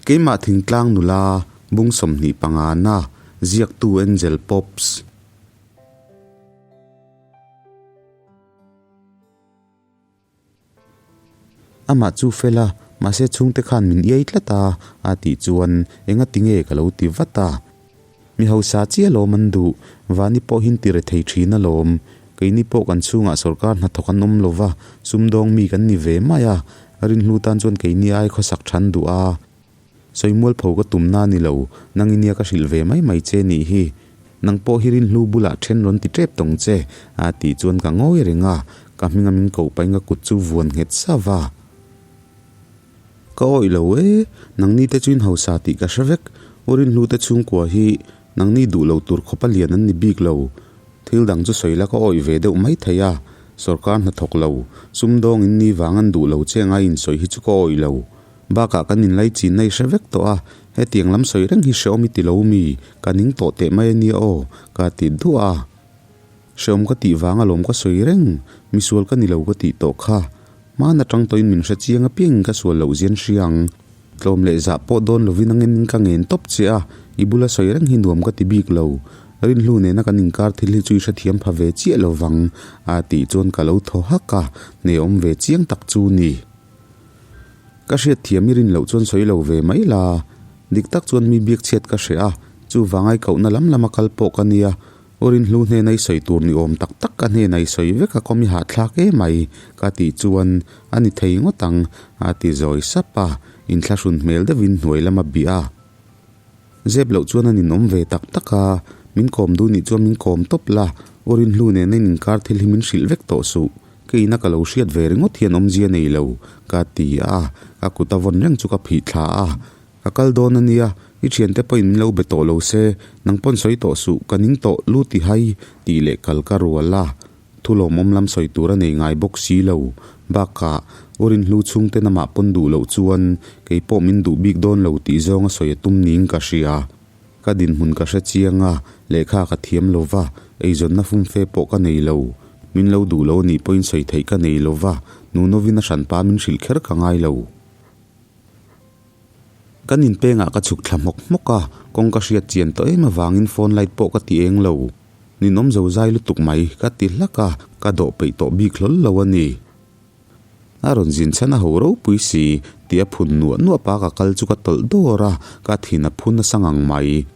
Keimah thingtlang nula bung 25 na ziaktu Angel Pops. Amah chu fel a, mahse chhungte khan min iai tlat a, a tih chuan engati nge ka lo ti vat a. Mi hausa chiah alawm an duh, vani pawhin ti rethei thin alawm. Keini pawh kan chhungah sorkar hnathawk an awm lo va, sumdawng mi kan ni ve mai a, rinhlu tan chuan keini ai khawsak than duh a. Sawimual pho ka tumna a ni lo, nang i nia ka hrilh ve mai mai che nih hi. Nang pawh hi rinhlu bulah then rawn ti tep tawng che, a tih chuan ka ngawi reng a, ka hminga min koh pahin ka kut chu vuan nghet sauh a. Ka awih lo e, nangni te chu in hausa tih ka hre vek, u Rinhlu te chhungkua hi nangni duh lo tur khawpa lian an ni bik lo. Thil dang chu sawi la ka awih ve deuh mai thei a, sorkar hnathawk lo, sumdawng in ni vang an duh lo che ngai in sawi hi chu ka awih lo. Bakah kan inlai chin na i hre vek tawh a, hetiang lam sawi reng hi hreawm i ti lo mi, ka ning tawh teh mai a nia aw, ka ti duah a. Hreawm ka tih vang alawm ka sawi reng, misual ka ni lo ka tih tawh kha. Hmaan atang tawhin min hre chiang apiangin ka sual loh zian hria ang. Tlawm leh zah pawh dawn lovin a ngenin ka ngen tawp che a, i bula sawi reng hi nuam ka ti bik lo. Rinhlu nena kan inkar thil hi chu i hrethiam pha ve chiah lo vang, a tih chuan ka lo thaw hak a, hneawm ve chiang tak chu ni. Ka hriatthiam i rin loh chuan sawi lo ve mai la, dik tak chuan mi biak chhiat ka hreh a, chuvang ai kohna lam lama kal pawh ka nia. U Rinhlu hnena i sawi tur ni awm tak tak ka hnena i sawi vek a kawm i hahthlak em mai ka tih chuan a ni thei ngawt ang a ti zawi sap a, inthlahrun hmel deuhin hnuai lam a bih a. Zep loh chuan a ninawm ve tak tak a, min kawm duh nih chuan min kawm tawp la, U Rinhlu nena in inkar thil hi min hrilh vek tawh suh, kei ina ka lo hriat ve ringawt hian awmzia nei lo ka ti a, ka kut a vawn reng chu ka phih thla a. Ka kal dawn a nia, i thiante pawhin min lo be tawh lo se, nang pawn sawi tawh suh, ka ning tawh lu ti hai, tih leh kal ka rual a. Thu lawmawm lam sawi tur a nei ngai bawk si lo. Bakah, u Rinhlu chhungte namah pawn duh loh chuan kei pawh min duh bik dawn lo tih zawng a sawi a tum niin ka hria. Ka dinhmun ka hre chiang a, lehkha ka thiam lo va, eizawnna fumfe pawh ka nei lo. Min lo duh lo a nih pawhin sawi theih ka nei lo va, Nunovin a hranpa min hrilh kher ka ngai lo. Kan inpengah ka chhuk thla hmawk hmawk a, kawng ka hriat chian tawh em avangin phone light pawh ka ti eng lo. Ninawm zo zai lutuk mai, ka ti hlak a, ka dawh peih tawh bik hlawl lo a ni. A rawn zin chhan a ho ropui si, ti a phun nuah nuah pa ka kal chu ka tawlh dawr a, ka thin a phun nasa ngang mai.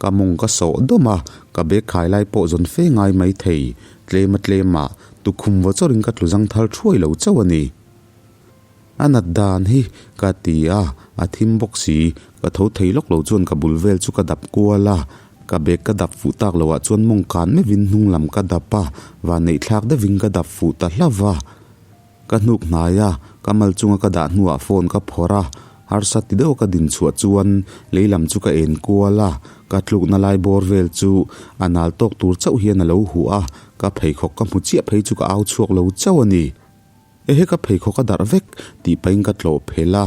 Ka mawng ka sawh dawm a, ka bag khai lai pawh zawn fe ngai mai thei. Tlem a tlem a, tukhum vaw chawrin ka tlu zang thal thuai lo chauh a ni. A nat dan hi ka ti a, a thim bawk si. Ka tho thei lawk lo chuan ka bul vel chu ka dap kual a, ka bag ka dap fuh tak loh ah chuan mawng kan meuhin hnung lam ka dap a, vanneih thlak deuhin ka dap fuh ta hlauh va. Ka hnuk hnai a, ka mal chunga ka dah hnuah phone ka phawrh a, harsa ti deuh ka din chhuah chuan lei lam chu ka en kual a, ka tlukna lai bawr vel chu a nal tawk tur chauh hian a lo huh a, ka pheikhawk ka hmu chiah phei chu ka au chhuak lo chauh a ni. Ehe ka pheikhawk a darh vek tih pahin ka tlawh phel a,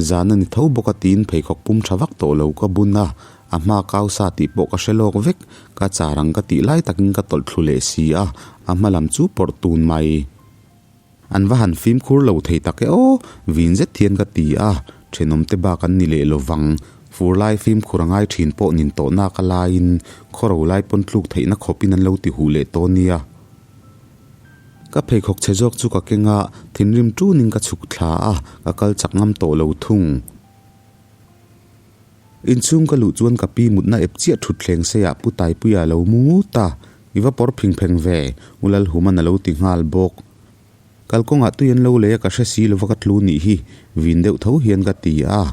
zan a ni tho bawk a tiin pheikhawk pum tha vak tawh lo ka bun a, a hma kau sa tih pawh ka hre lawk vek, ka char ang ka tih lai takin ka tawlh thlu leh si a, a hma lam chu pawrh tun mai. An va han fimkhur lo thei tak e aw, vin zet hian ka ti a, thenawm te bak an ni leh lo vang, fur lai fimkhur a ngai thin pawh nin tawh nak a laiin khawro lai pawn tluk theihna khawpin an lo ti huh leh tawh nia. Ka pheikhawk chhe zawk chu ka keng a, thinrim tunin ka chhuk thla a, ka kal chak ngam tawh lo thung. Inchhung ka luh chuan ka pi mutna ep chiah thut thleng seiah Pu Taipuia a lo mu ngut a, I va pawr phing pheng ve, U Lalhuman a lo ti nghal bawk. Kalkawngah tui an lo lei a ka hre si lova ka tlu nih hi, vin deuh tho hian ka ti a.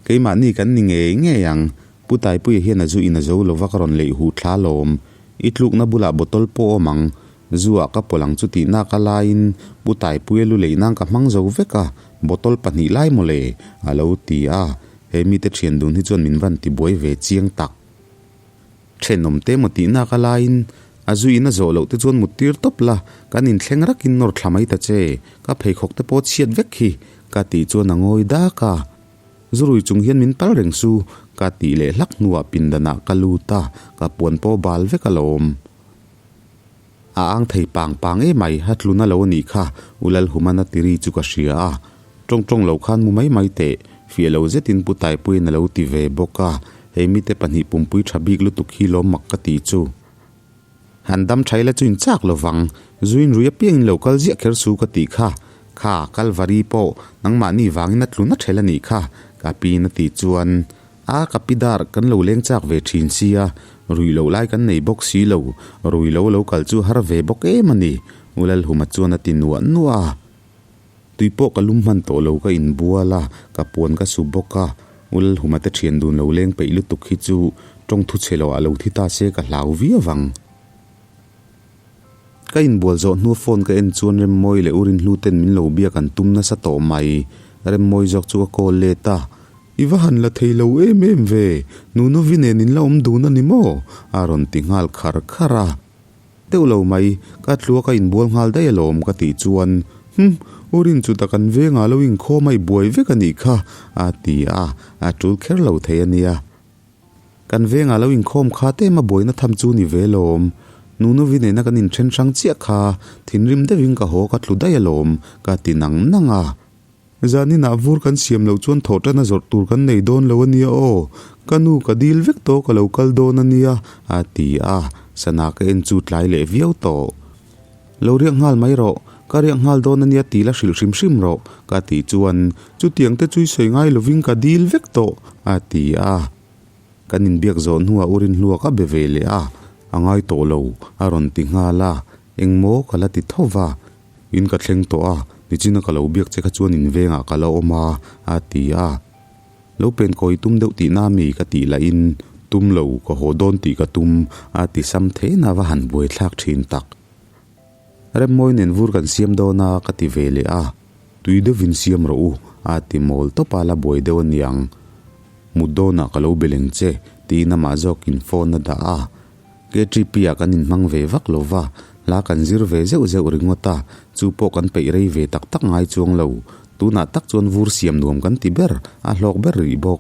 Keimahni kan ni ngei ngei ang, Pu Taipuia hian a zu in a zo lova ka rawn leih huh thla lawm. I tlukna bulah bottle pawh awm ang, zu ah ka pawlh ang chu tih nak a laiin Pu Taipuia lu leih nan ka hmang zo vek a, bottle pahnih lai mawle, a lo ti a. He mite thian dun hi chuan min van tibuai ve chiang tak. Thenawm te maw tih nak a laiin a zu in a zawh loh te chuan mut tir tawp la, kan inthleng rakin nawr thla mai ta che, ka pheikhawk te pawh chhiat vek hi, ka tih chuan a ngawi dak a. Zurui chung hian min pal reng su, ka tih leh hlak hnuah pindanah ka lut a, ka puan pawh bal vek alawm. A ang thei pang pang emai, a tlun a lo a nih kha, U Lalhumana tiri chu ka hria a. Tawng tawng lo khan mu mai mai teh. Fiah lo zetin Pu Taipuiin a lo ti ve bawk a, hei mite pahnih pumpui tha bik lutuk hi lawm mak ka tih chu. Han dam tha ila chu in chak lo vang, zuin rui apiangin lo kal ziah kher su ka tih kha. Kha, Kalvari pawh nangmahni vangin a tlu na ṭhel a nih kha, ka piin a tih chuan, A, ka pi dar, kan lo leng chak ve ṭhin sia, rui loh lai kan nei bawk si lo, rui lo lo kal chu har ve bawk em a ni, U Lalhuma chuan a ti nuah nuah a. Tui pawh ka lum hman tawh lo ka inbual a, ka puan ka su bawk a, U Lalhuma te ṭhian dun lo leng peih lutuk hi chu ṭawng thu chhe loh ah lo thi ta se ka hlau viau ang. Ka inbual zawh hnua phone ka en chuan Remmawi leh U Rinhlu ten min lo biak an tum nasa tawh mai. Remmawi zawk chu ka call let a, I va han la thei lo em em ve, Nunovi nen in la awm dun a ni maw? a rawn ti nghal khar khar a. Deuh lo mai, ka tlua ka inbual nghal daih alawm ka tih chuan, Hum, U Rinchuta kan vengah lo inkhawm a i buai vek a nih kha, a ti a, a tul kher lo thei a nia. Kan vengah lo inkhawm kha tlem a buaina tham chu ni ve lawm. Nunovi nena kan inthen hrang chiah kha thinrim deuhin ka haw ka tlu daih alawm ka ti nang nang a. Zaninah vur kan siam loh chuan thawh tan a zawrh tur kan nei dawn lo ania aw. Ka nu ka dil vek tawh ka lo kal dawn ania a ti a, sana ka en chu tlai leh viau tawh. Lo riak nghal mai rawh, ka riak nghal dawn ania ti la hrilh hrim hrim rawh, ka tih chuan chutiang te chu i sawi ngai lovin ka dil vek tawh, a ti a. Kan inbiak zawh hnuah u Rinhlua ka be ve leh a, a ngai tawh lo, a rawn ti nghal a, engmaw ka la ti tho va, in ka thleng tawh a, nichina ka lo biak che kha chuan in vengah ka la awm a, a ti a. Lo pen kawi tum deuh tihna mi ka tih lahin tum lo ka haw dawn tih ka tum a ti sam theihna va han buaithlak thin tak. Remmawi nen vur kan siam dawn a ka ti ve leh a, tui deuhin siam rawh u a ti mawl tawp a la buai deuh aniang. Mut dawnah ka lo be leng che tiin amah zawkin phone a dah a. KTP ah kan inhmang ve vak lo va, hla kan zir ve zeuh zeuh ringawt a, chu pawh kan peih rei ve tak tak ngai chuang lo. Tunah tak chuan vur siam nuam kan ti ber, a hlawk ber rih bawk.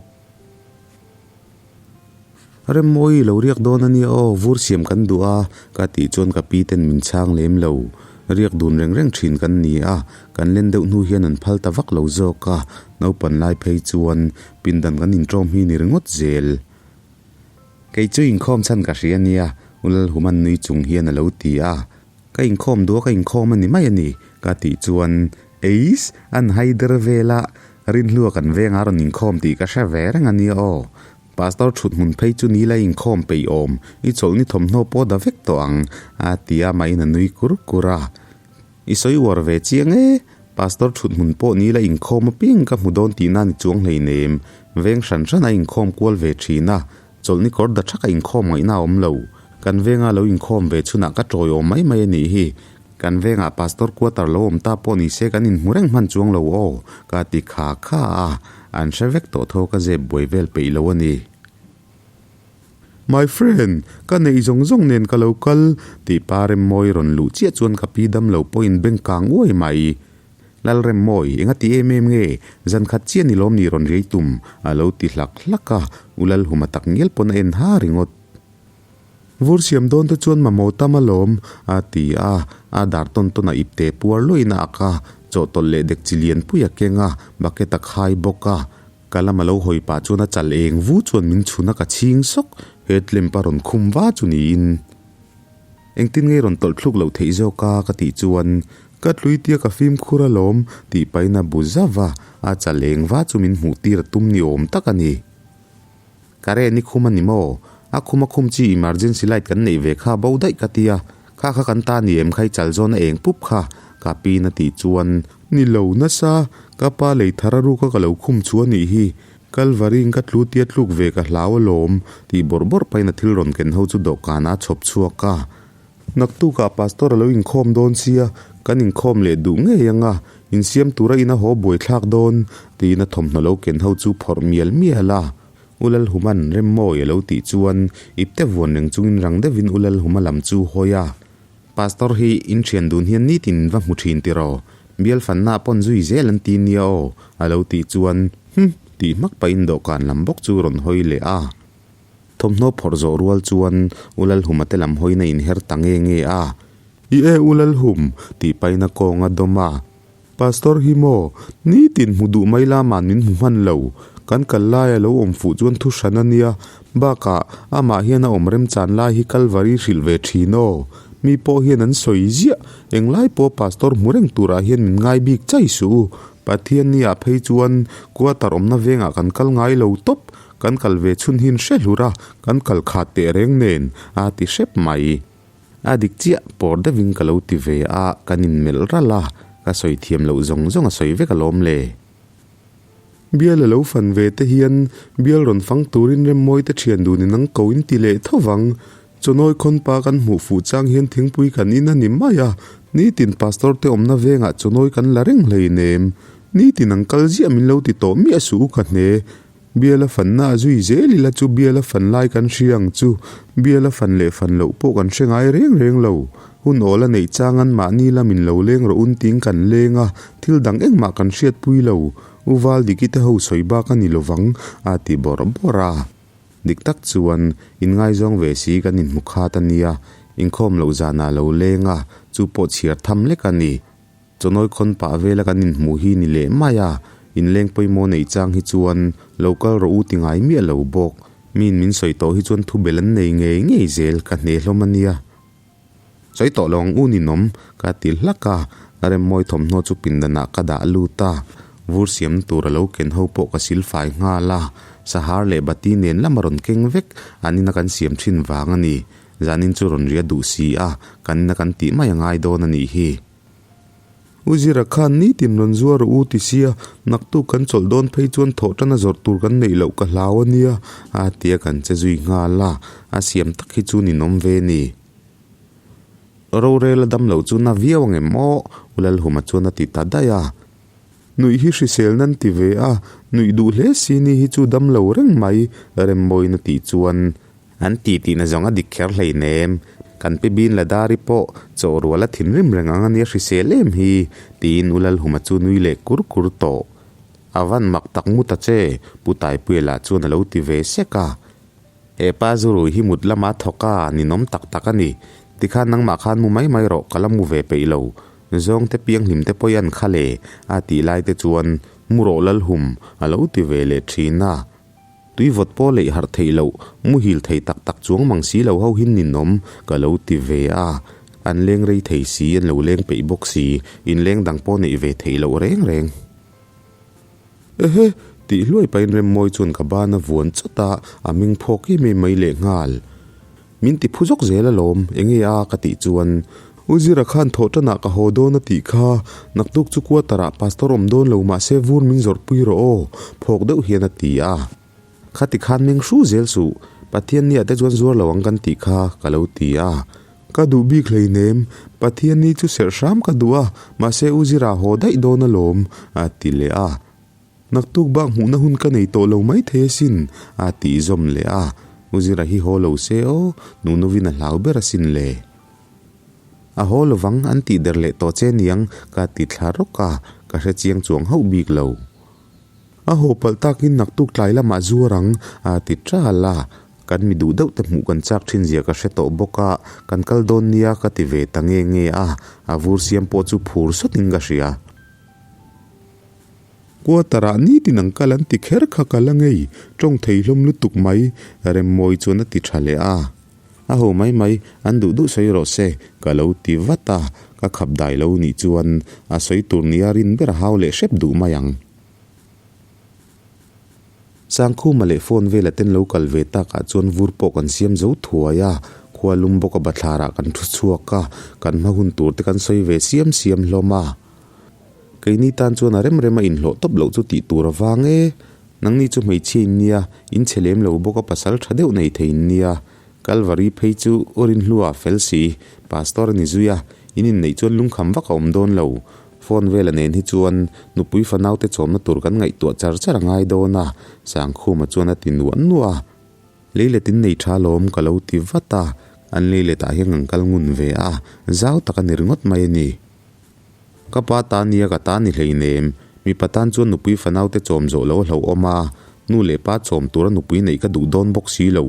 Remmawi lo riak dawn a nia aw, vur siam kan duh a, ka tih chuan ka pi ten min chhang lem lo. Riak dun reng reng thin kan ni a, kan len deuh hnu hian an phal ta vak lo zawk a, naupan lai phei chuan pindan kan inṭawm hi ni ringawt zel. Kei chu inkhawm chhan ka hria nia, U Lalhuman nui chung hian a lo ti a. Ka inkhawm duh a ka inkhawm a ni mai a ni, ka tih chuan, Eis, an hai der vel a, Rinhlua kan vengah a rawn inkhawm tih ka hre ve reng a nia aw. Pastor thut hmun phei chu ni la inkhawm peih awm, i chawlhni thawmhnaw pawh da vek tawh ang, a ti a, mahin a nui kur kur a. I sawi uar ve chiang e, Pastor thut hmun pawh ni la inkhawm apiang ka hmu dawn tihna ni chuang hleinem, veng hran hran a inkhawm kual ve thin a, chawlhni kawr da thak a inkhawm ngaihna a awm lo. Kan venga lo inkhawm ve chhunah ka tawiawm mai mai a nih hi. Kan vengah Pastor quarter lo awm ta pawh ni se kan inhmu reng hman chuang lo aw, ka ti kha kha a, an hre vek tawh tho ka zep buai vel peih lo a ni. My friend, ka neih zawng zawng nen ka lo kal, tih pa Remmawi rawn luh chiah chuan ka pi damlo pawhin beng kang uai mai. Lal Remmawi, enga ti em em nge? Zan khat chiah ni lawm ni rawn riai tum, a lo ti hlak hlak a, U Lalhuma tak ngial pawn a en ha ringawt. Vur siam dawn te chuan mamawh tam alawm, a ti a, a dar tawn tawn a ipte puar luahin a ak a, chawhtawlh leh dek chi lianpui a keng a, bucket a khai bawk a, Ka lam a lo hawi pah chuan a chal eng vu chuan min chhun a ka chhing sawk, headlamp a rawn khum va chu niin. Engtin nge rawn tawlh thluk loh theih zawk a ka tih chuan ka tlui tia ka fimkhur alawm tih pahin a bu zauh a, a chal eng va chu min hmuh tir a tum ni awm tak a ni. Karen i khum a ni maw? A khum a khum chi emergency light kan neih ve kha bo daih ka tia, kha kha kan ta ni em kha i chal zawn a eng pup kha, ka pin a tih chuan, Ni lo nasa, ka pa lei thar a ruk a ka lo khum chu a nih hi, Kalvari in ka tlu tia tluk ve ka hlau alawm, tih bawrh bawrh pahin a thil rawn ken ho chu dawhkanah a chhawp chhuak a. Naktukah pastor a lo inkhawm dawn sia, kan inkhawm leh duh ngei ang a, insiam tura ina haw buaithlak dawn, tiin a thawmhnaw lo ken ho chu phawrh mial mial a. U Lalhuma'n Remmawi a lo tih chuan ipte vuan reng chungin rang deuhin U Lalhuma lam chu hawi a. Pastor hi in thian dun hian nitin va hmu thin tiraw? Bial fanna pawn zui zel an ti nia aw, a lo tih chuan, Hum! tih hmak pahin dawhkan lam bawk chu rawn hawi leh a. Thawmhnaw phawrh zawh rual chuan U Lalhuma te lam hawiin a inher ta nge nge a. I e U Lalhum! tih pahin a kawng a dawm a. Pastor hi maw, nitin hmu duh mai la man min hmu hman lo. Kan kal lai a lo awm fuh chuan thu hran a nia, bakah amah hian a awm remchan lai hi Kalvari hrilh ve thin aw. Mi pawh hian an sawi ziah, englai pawh Pastor hmu reng turah hian min ngai bik chai suh u. Pathian ni ah phei chuan quarter awmna vengah kan kal ngai lo tawp, kan kal ve chhun hin hre hlur a, kan kal khat teh reng nen a ti hrep mai. A dik chiah pawr deuhin ka lo ti ve a, kan inmelh ralh a, ka sawi thiam loh zawng zawng a sawi vek alawm le. Bial a lo fan ve te hian bial rawn fang turin Remmawi te thian dunin ang ko in ti leh tho vang. Chawnawi khawnpa kan hmuh fuh chang hian thingpui kan in a ni mai a, nitin pastor te awmna vengah chawnawi kan la reng hleinem. Nitin ang kal ziah min lo ti tawh miah suh u ka hne. Biala fanna a zui zel ila chu biala fan lai kan hria ang chu. Biala fan leh fan loh pawh kan hre ngai reng reng lo. Hun awl a neih chang an mahni lamin lo leng rawh un ting kan leng a, thil dang engmah kan hriatpui lo. U Valdiki te ho sawi bak a ni lovang, a ti bawrh bawrh a. Dik tak chuan, inngaizawng ve si kan inhmu khat a nia, inkhawm loh zanah lo leng a, chu pawh chhiar tham lek a ni. Chawnawi khawn pah vela kan inhmuh hi ni leh mai a, inleng pawimawh neih chang hi chuan lo kal rawh u ti ngai miah lo bawk. Miin min sawi tawh hi chuan thu bel an nei ngei ngei zel ka hne hlawm a nia. Sawi tawh lo ang u ninawm ka ti hlak a, Remmawi thawmhnaw chu pindanah ka dah lut a, vur siamna tur a lo ken ho pawh ka silfai nghal a, sahar leh bati nen lam a rawn keng vek, an ina kan siam thin vang a ni. Zanin chu rawn ria duh si a, kan ina kan tih mai a ngai dawn a nih hi. U Zira khan nitin rawn zuar rawh u ti sia, naktuk kan chawlh dawn phei chuan thawh tana zawrh tur kan neih loh ka hlau a nia, a ti a kan che zui nghal a, a siam tak hi chu ninawm ve ni. Rorel a dam loh chu na viau ang em aw, U Lalhuma chuan a ti ta daih a. Nuih hi hrisel nan ti ve a, nuih duh hle si ni hi chu dam lo reng mai, Remmawiin a tih chuan An ti tihna zawng a dik kher hleinem. Kan pi bin Ladari pawh chaw rual a thinrim reng ang a nia hrisel em hi, tiin U Lalhuma chu nui leh kur kur tawh. A van mak tak mu ta che, Pu Taipuia lah chuan a lo ti ve sek a. He pa zurui hi mut lama thawk a, ninawm tak tak a ni. Tikhan nangmah khan mu mai mai rawh, ka la mu ve peih lo. Zawngte pianghlim te pawh i an kha le, a tih lai te chuan, Mu rawh Lalhum, a lo ti ve leh thin a. Tui vawt pawh leih harh theih loh, muhil thei tak tak chuang mang si lo ho hi ninawm ka lo ti ve a. An leng rei thei si, an lo leng peih bawk si, inleng dang pawh neih ve theih loh reng reng. Ehe! Tih hluai pahin Remmawi chuan ka ban a vuan chawt a, a meng phawk em em mai lehnghal. Min ti phu zawk zel alawm, enge a ka tih chuan, U Zira khan thawh tanah ka haw dawn a tih kha, naktuk chu quarter ah pastor awm dawn lo mahse vur min zawrh pui rawh aw, phawk deuh hian a ti a. Khati khan meng hru zel suh, Pathian ni ah te chuan zuar lo ang kan tih kha ka lo ti a. Ka duh bik hleinem, Pathian ni chu serh hram ka duh a, mahse U Zira haw daih dawn alawm, a ti leh a. Naktuk bak hmuhna hun ka nei tawh lo mai thei asin, a tih zawm leh a. U Zira hi haw lo se aw, Nunovin a hlau ber asin le. A haw lovang an tih der leh tawh che niang ka ti thla rawk a, ka hre chiang chuang hauh bik lo. A haw palh takin naktuk tlai lamah zuar ang, a ti ṭal a. Kan mi duh deuh te hmuh kan chak ṭhin zia ka hre tawh bawk a, kan kal dawn nia ka ti ve ta nge nge a, a vur siam pawh chu phur sawtin ka hria. Quarter ah nitin ang kal an ti kher kha ka la ngei, tawng thei hlawm lutuk mai, Remmawi chuan a ti tha leh a. A ho mai mai, an duh duh sawi rawh se, ka lo ti vat a, ka khap dai lo nih chuan a sawi tur nia rin ber a hau leh hrep duh mai ang. Sangkhuma leh phone vela ten lo kal ve takah chuan vur pawh kan siam zo thuai a, khua lum bawk a bathlar ah kan thu chhuak a, kan hma hun tur te kan sawi ve siam siam hlawm a. Keini tan chuan a rem rem a inhlawh tawp loh chu tih tur a vang e. Nangni chu hmeichhia in nia, in chhe lem lo bawk a pasal tha deuh nei thei in nia. Kalvari phei chu u Rinhlua fel si, Pastor a ni zui a, in inneih chuan lungkham vak a awm dawn lo. Phone vela nen hi chuan nupui fanaute chawmna tur kan ngaihtuah char char a ngai dawn a, Sangkhuma chuan a ti nuah nuah a. Leilet in nei tha lawm ka lo ti vat a, an leilet ah hian kan kal ngun ve a, zau tak a ni ringawt mai a ni. Ka pa ta nia ka ta ni hleinem, mipa tan chuan nupui fanaute chawm zawh lo a hlauhawm a, nu leh pa chawm tura nupui neih ka duh dawn bawk si lo,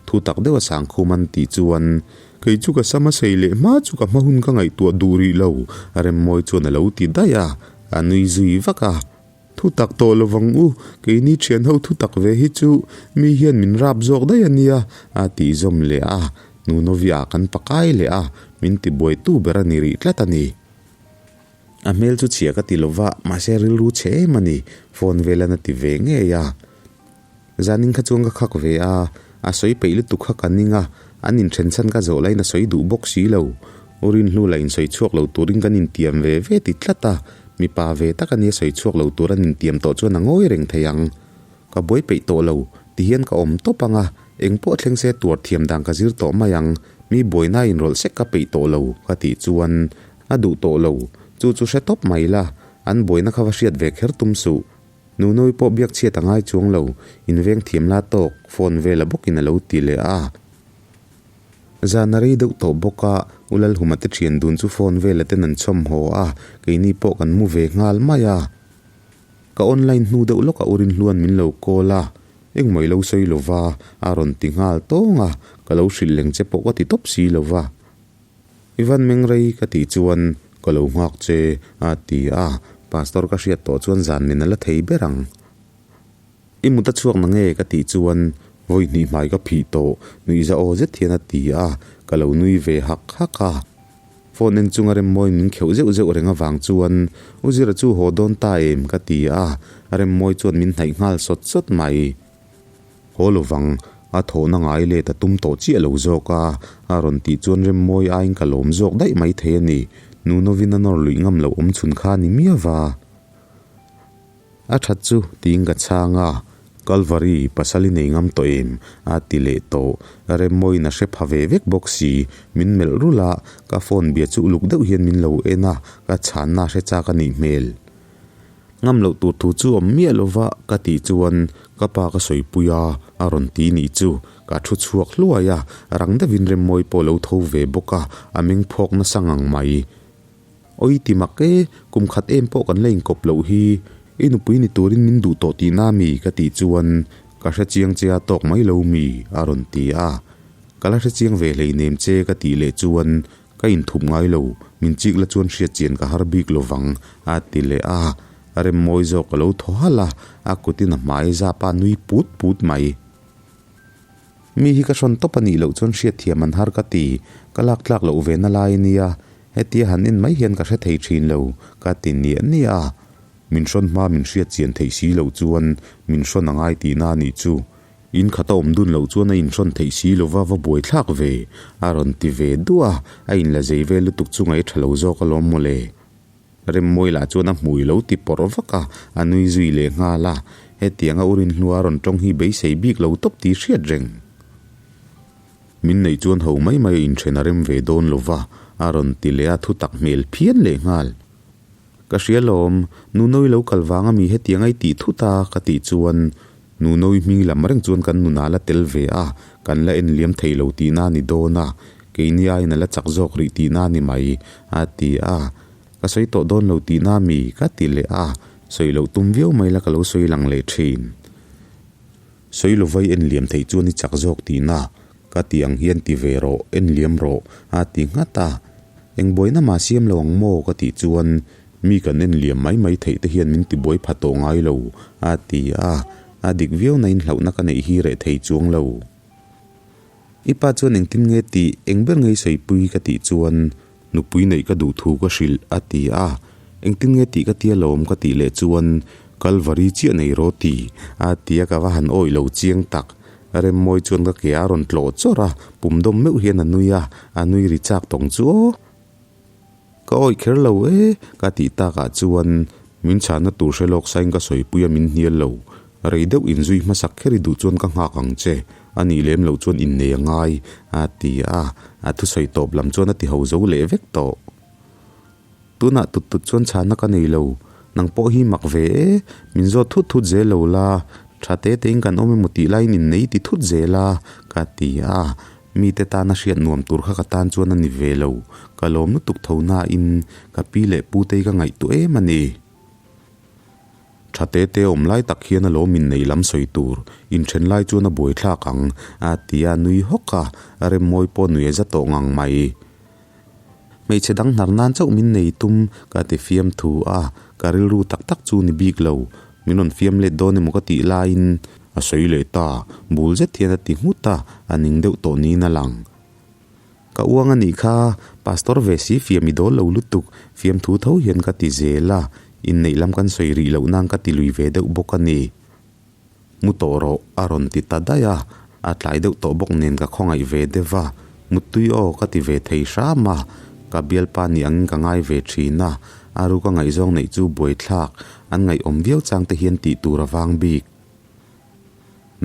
thu tak deuh a sangkhum an tih chuan, Kei chu ka sam a sei leh hma chu ka hma hun ka ngaihtuah duh rih lo, Remmawi chuan a lo ti daih a. A nui zui vak a. Thutak tawh lo vang u, keini thian ho thutak ve hi chu mi hian min rap zawk daih a nia, a tih zawm leh a. Nunovi ah kan pakai leh a, min tibuaitu ber a ni rih tlat a ni. A hmel chu chhia ka ti lo va, mahse rilru chhe em a ni, phone velan a ti ve ngei a. Zanin kha chuan ka khak ve a, a sawi peih lutuk kha ka ning a, an inthen chhan ka zawh laiin a sawi duh bawk si lo. U Rinhlu lah insawi chhuak lo turin kan intiam ve ve ti tlat a, mipa ve tak a nia sawi chhuak lo tur an intiam tawh chuan a ngawi reng thei ang. Ka buai peih tawh lo, tihian ka awm tawp ang a, engpawh thleng se tuar thiam dan ka zir tawh mai ang, mi buaina inrawlh sek ka peih tawh lo ka tih chuan a duh tawh lo, chu chu hre tawp mai la, an buaina kha va hriat ve kher tum suh. Nunui pawh biak chhiat a ngai chuang lo, inveng thiam la tawk, phone vela bawkin a lo ti leh a. Zan a rei deuh tawh bawk a, U Lalhuma te thian dun chu phone vela ten an chhawm haw a, keini pawh kan mu ve nghal mai a. Ka online hnu deuh lawkah U Rinhluan min lo call a, engmah i lo sawi lo va, a rawn ti nghal tawng a, ka lo hrilh leng che pawh ka ti tawp si lo va. I van meng rei ka tih chuan ka lo nghak che a ti a, pastor ka hriat tawh chuan zan min a la thei ber ang. I mut a chhuak na nge ka tih chuan vawi hnih hmai ka phih tawh nuihza aw zet hian a ti a, ka lo nui ve hak hak a. Phone en chunga Remmawiin min kheuh zeuh zeuh reng avang chuan U Zira chu haw dawn ta em ka ti a, Remmawi chuan min hnaih nghal sawt sawt mai. Haw lovang, a thawhna ngai let a tum tawh chiah lo zawk a, a rawn tih chuan Remmawi aiin ka lawm zawk daih mai thei a ni. Nunovin a nawr luih ngam loh awm chhun kha a ni miau va. A that chu tiin ka chhang a, Kalvari, pasal i nei ngam tawh em? a ti leh tawh. Remmawiin a hre pha ve vek bawk si. Min melh rulh a, ka phone bia chu uluk deuh hian min lo en a, ka chhanna a hre chak a nih hmel. Ngam loh tur thu chu awm miah lo va ka tih chuan ka pa ka sawipui a, a rawn ti nih chu. Ka thu chhuak hluai a, rang deuhin Remmawi pawh lo tho ve bawk a, a meng phawk nasa ngang mai. Awi ti mak e, kum khat em pawh kan la inkawp loh hi, i nupui ni turin min duh tawh tihna mi ka tih chuan ka hre chiang che a tawk mai lo mi a rawn ti a. Ka la hre chiang ve hleinem che ka tih leh chuan Ka inthup ngai lo, min chik la chuan hriat chian ka har bik lo vang, a ti leh a. A rem mawi zawk ka lo thaw halh a, a kutin a hmai zap a nui put put mai. Mi hi ka hrawn tawp a nih loh chuan hriat thiam an har ka ti, ka lak tlak loh ve na lai a nia, hetia han en mai hian ka hre thei thin lo, ka ti niah niah a. Min hrawn hma min hriat chian theih si loh chuan min hrawn a ngai tihna a nih chu. In khat a awm dun loh chuan a inhrawn theih si lova va buai thlak ve, a rawn ti ve duah a, a inla zei vel lutuk chu ngaih a tha lo zawk alawm mawle. Remmawi lah chuan a hmui lo ti pawrh vak a, a nui zui leh nghal a, hetianga u Rinhlua a rawn tawng hi beisei bik lo tawp tih hriat reng. Min neih chuan ho mai mai a inthen a rem ve dawn lova, a rawn ti leh a, thutak hmel phian leh nghal. Ka hria lawm, Nunoui lo kal vang ami hetiang a i tih thut a ka tih chuan Nunoui hming lam reng chuan kan nunah la tel ve a, kan la en liam thei lo tihna a ni dawn a, keini aiin a la chak zawk rih tihna a ni mai a ti a, ka sawi tawh dawn lo tihna ami ka ti leh a, sawi loh tum viau mai la ka lo sawi lang leh thin. Sawi lovai en liam theih chuan i chak zawk tihna ka ti ang hian ti ve rawh, en liam rawh a ti nghat a. Eng buaina mah siam lo ang maw ka tih chuan mi kan en liam mai mai theih te hian min ti buai pha tawh ngai lo a ti a, a dik viau na in hlauhna ka neih hi reh thei chuang lo. I pa chuan engtin nge tih eng ber nge i sawipui ka tih chuan Nupui neih ka duh thu ka hrilh a ti a, engtin nge tih ka tia lawm ka tih leh chuan Kalvari chiah nei rawh ti a ti a, ka va han awih lo chiang tak. Remmawi chuan ka ke a rawn tlawh chawrh a, pum dawm meuh hian a nui a, a nui ri chak tawng chu aw. Ka awih kher lo e ka tih takah chuan min chhanna tur hre lawk sain ka sawipui a min hnial lo. Rei deuh inzui hmasak kher i duh chuan ka nghak ang che, a nih lem loh chuan innei a ngai, a ti a, a thusawi tawp lam chuan a ti ho zo leh vek tawh. Tunah tut tut chuan chhanna ka nei lo, nang pawh hi mak ve e, min zawt thut thut zel lo la, tha te tein kan awm emaw tih laiin innei ti thut zel a, ka ti a, mite tana hriat nuam tur kha ka tan chuan a ni ve lo, ka lawm lutuk tho nain ka pi leh putei ka ngaihtuah em a ni. Tha te te awm lai tak hian a lawm innei lam sawi tur, inthen lai chuan a buaithlak ang, a ti a nui hawk a, Remmawi pawh nui a za tawh ngang mai. Hmeichhe dang hnar nan chauh min nei tum ka ti fiamthu a, ka rilru tak tak chu ni bik lo. Min rawn fiam let dawn emaw ka tih laiin a sawi leh ta, bul zet hian a ti nghut a, a ning deuh tawh niin a lang. Ka uang a nih kha, Pastor ve si fiam i dawl lo lutuk, fiamthu tho hian ka ti zel a, inneih lam kan sawi rih loh nan ka ti lui ve deuh bawk a ni. Mu tawh rawh, a rawn ti ta daih a, a tlai deuh tawh bawk nen ka khawngaih ve deuh a, Muttui aw ka ti ve thei hram a, ka bialpa ni angin ka ngai ve thin a, a ruka ngaihzawng neih chu buaithlak, an ngaihawm viau chang te hian tih tur a vang bik.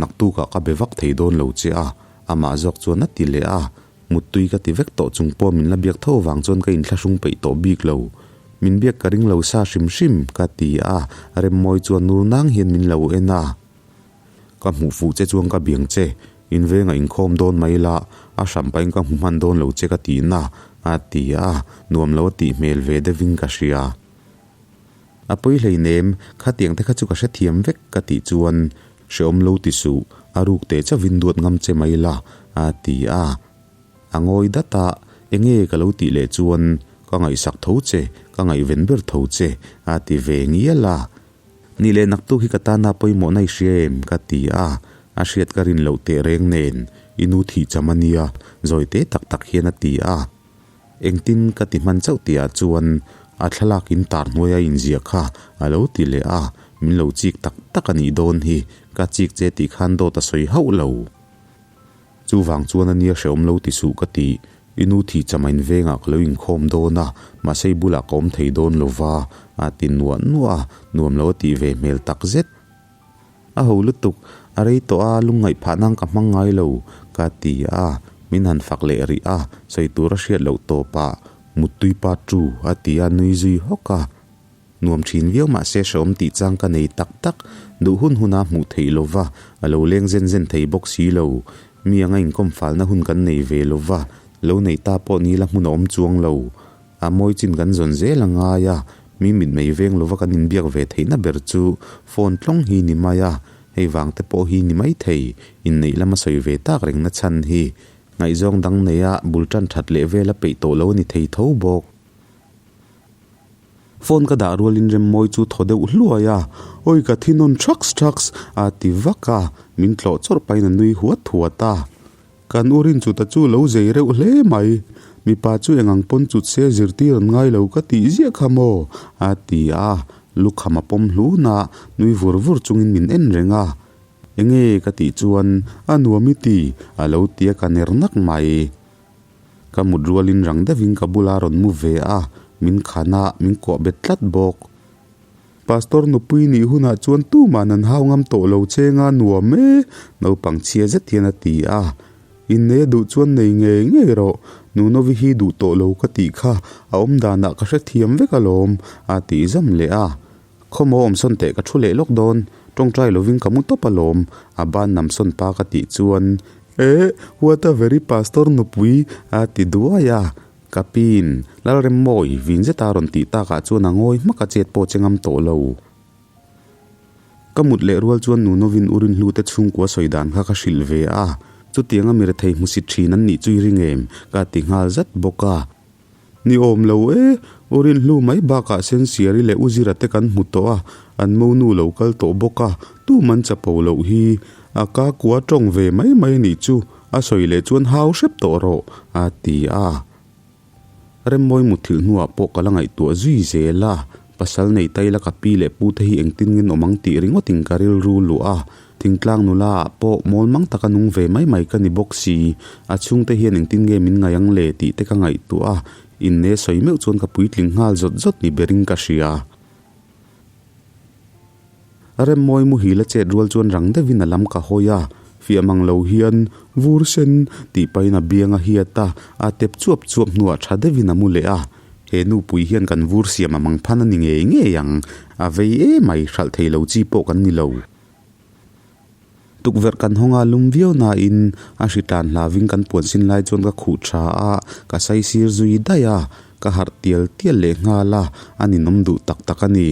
Naktukah ka be vak thei dawn lo che a, amah zawk chuan a ti leh a, Muttui ka ti vek tawh chung pawh min la biak tho vang chuan ka inthlahrung peih tawh bik lo. Min biak ka ring lo sa hrim hrim, ka ti a, Remmawi chuan nur nang hian min lo en a. Ka hmuh fuh che chuan ka biang che, invenga inkhawm dawn mai la, a hram pahin ka hmu hman dawn lo che ka tihna, a ti a, nuam lo a tih hmel ve deuhin ka hria. A pawi hleinem, khatiang te kha chu ka hrethiam vek ka tih chuan hreawm lo ti suh, a ruk teh chauhin duat ngam che mai la, a ti a. A ngawi dat a, enge ka lo tih leh chuan ka ngaihsak tho che, ka ngaihven ber tho che, a ti ve ngial a. Nih leh naktuk hi ka tana pawimawhna i hria em? ka ti a, a hriat ka rin loh teh reng nen, i nu thih cham a nia, zawi te tak tak hian a ti a. Engtin ka ti hman chauh tihah chuan a thlalak in tar hnuai a inziah kha a lo ti leh a, min lo chik tak tak a nih dawn hi, ka chik che tih khan dawt a sawi hauh lo. Chuvang chuan a nia hrehawm lo ti suh ka ti, i nu thih chamain vengah ka lo inkhawm dawn a, mahse i bulah ka awm thei dawn lo va, a ti nuah nuah a, nuam lo a tih ve hmel tak zet. A ho lutuk, a rei tawh a, lungngaih phah nan ka hmang ngai lo, ka ti a, min han fak leh rih a, sawi tur a hriat loh tawpah Muttui pa tu a ti a, nui zui hawk a. Nuam thin viau mah se hrehawm tih chang ka nei tak tak, duh hun huna hmuh theih lo va, a lo leng zen zen thei bawk si lo. Mi anga inkawm falna hun kan nei ve lo va, lo nei ta pawh ni la hmun a awm chuang lo. A mawi chin kan zawn zel a ngai a, mi mitmei veng lova kan inbiak ve theihna ber chu phone tlawng hi ni mai a, hei vang te pawh hi ni mai thei, inneih lama sawi ve tak rengna chhan hi ngaihzawng dang neia bul tan that leh vela peih tawh lo a ni thei tho bawk. Phone ka dah rualin Remmawi chu thaw deuh hluai a, Awi ka thi nawn thaks thaks a ti vak a, min tlawh chawrh pahin a nui huat huat a. Kan u Rinchuta chu lo zei reuh hle mai, mipa chu eng ang pawn chut se zirtir an ngai lo ka tih ziah kha maw? a ti a, lukham a pawm hlun a, nui vur vur chungin min en reng a. Enge ka tih chuan a nuam i ti, a lo ti a ka ner nak mai. Ka mut rualin rang deuhin ka bula rawn mu ve a, min khan a, min kuah bet tlat bawk. Pastor nupui nih hunah chuan tuman an hau ngam tawh lo che nga nuam e, naupang chhia zet hian a ti a. Innei a duh chuan nei ngei ngei rawh, Nunovi hi duh tawh lo ka tih kha a awm danah ka hrethiam vek alawm, a tih zawm leh a. Khawmaw awmsawn teh ka thu leh lawk dawn, tawngtai lovin ka mu tawp alawm, a ban namsawn pa ka tih chuan, Eh, what a very pastor nupui, a ti duai a. Ka pin, Lalremmawi, vin zeta rawn tih takah chuan a ngawi hmak a chet pawh che ngam tawh lo. Ka mut leh rual chuan Nunovin u Rinhlute chhungkua sawi dan kha ka hrilh ve a, chutianga mi rethei hmusit thin an nih chu i ring em? ka ti nghal zat bawk a. Ni awm lo e, u Rinhlu mai bakah Sensiari leh u Zira te kan hmu tawh a, an monu lo kal tawh bawk a, tum an chapo loh hi. A ka kua tawng ve mai mai a nih chu. A sawi leh chuan hau hrep tawh rawh, a ti a. Remmawi muthilh hnuah pawh ka la ngaihtuah zui zel a, pasal nei taila ka pi leh pu te hi engtin nge awm ang tih ringawtin ka rilru luh a. Thingtlang nula ah pawh mawl mang taka nung ve mai mai ka ni bawk si, a chhungte hian engtin nge min ngaih ang le tih te ka ngaihtuah a, inne sawi meuh chuan ka puitling nghal zawt zawt ni berin ka hria. A remmawi muhil a chet rual chuan rang deuhin a lam ka hawi a, fiah mang lo hian vur sen tih pahin a biang a hiat a, a tep chuap chuap hnuah tha deuhin a mu leh a. He nupui hian kan vur siam a mang phan a ni ngei ngei ang, a vei emai hralh thei lo chi pawh kan ni lo. Tukverh kan hawng a lum viau nain a hri tlan hlavin kan puan sin lai chuan ka khuh tha a, ka saisir zui daih a, ka harh tial tial leh nghal a, a ninawm duh tak tak a ni.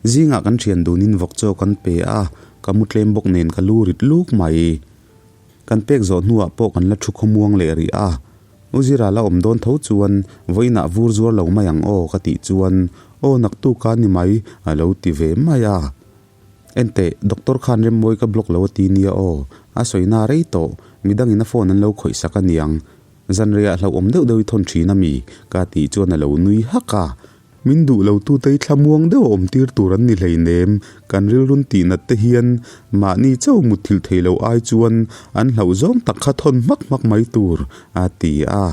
Zingah kan thian dunin vawk chaw kan pe a, ka mu tlem bawk nen ka lu rit luk mai. Kan pek zawh hnuah pawh kan la thu khawmuang leh rih a. U Zira la awm dawn tho chuan vawiinah vur zuar lo mai ang aw ka tih chuan aw naktuk a ni mai a lo ti ve mai a. Enteh, doctor khan Remmawi ka block lo a ti nia aw, a sawina rei tawh, midangin a phone an lo khawih sak a niang. Zanreiah hlauhawm deuh deuh i thawn thin a mi? ka tih chuan a lo nui hak a. Min duh lo tute i thlamuang deuh a awm tir tur an ni hleinem, kan rilrun tih nat te hian mahni chauh mutthilh thei lo ai chuan an hlauh zawng tak kha thawn hmak hmak mai tur, a ti a.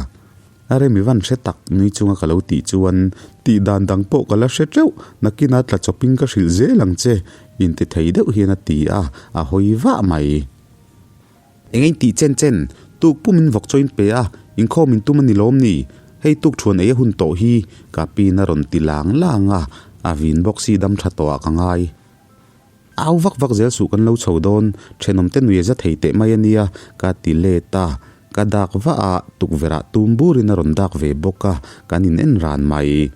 A rem i van hre tak nui chunga ka lo tih chuan tih dan dang pawh ka la hre teuh, nakina tla chawpin ka hrilh zel ang che, inti thei deuh hian a ti a, a hawi vah mai. Eng in tih chen chen, tuk pum in vawk chaw in pe a, inkhawm in tum a ni lawm ni? Hei tuk thuan ei a hun tawh hi, ka pin a rawn ti lang lang a, a vin bawk si dam tha tawh ah ka ngai. Au vak vak zel suh kan lo chho dawn, thenawm te nui a za thei teh mai a nia, ka ti let a, ka dak vah a, tukverh ah tum bur in a rawn dak ve bawk a, kan in en ran mai.